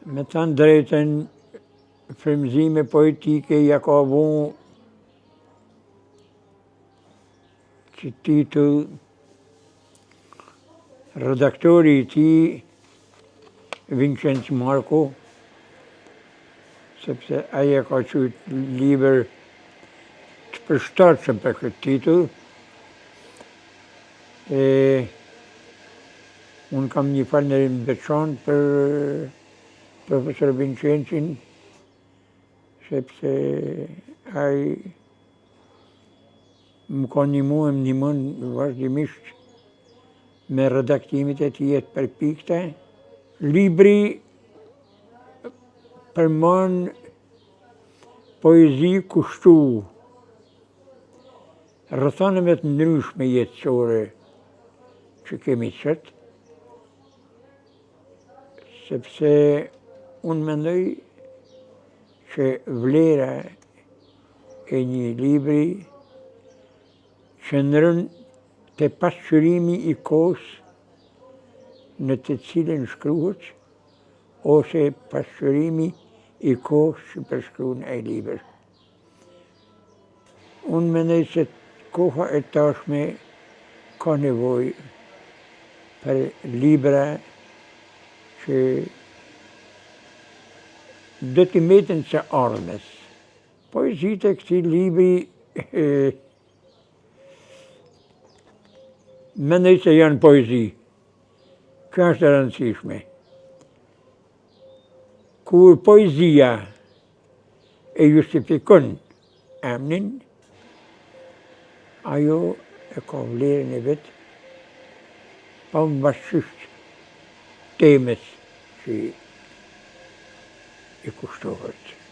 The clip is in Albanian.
Me thënë drejtën, frymëzime poetike ja ka vu qit titull redaktori i tij, Vincenc Marku, sepse ai e ka qujtë libër të përshtatshëm për këtë titull, e unë kam një falënderim të veçantë për profesor Vincencin, sepse ai më ka nimu e më nimon vazhdimisht me redaktimet e tij të përpikta. Libri përmban poezi kushtu rrethanave të ndryshme jetësore që kemi sot, sepse unë mendoj që vlera e një libri qëndron te pasqyrimi i kohës në të cilën shkruhet ose pasqyrimi i kohës që përshkruan ai libër. Unë mendoj se koha e tashme ka nevojë për libra që do t'i mbeten së ardhmes. Poezitë e këtij libri mendoj se janë poezi. Kjo është e rëndësishme. Kur poezia e justifikon emnin, ajo e ka vlerën e vet, pavarësisht temës që i kushtohet.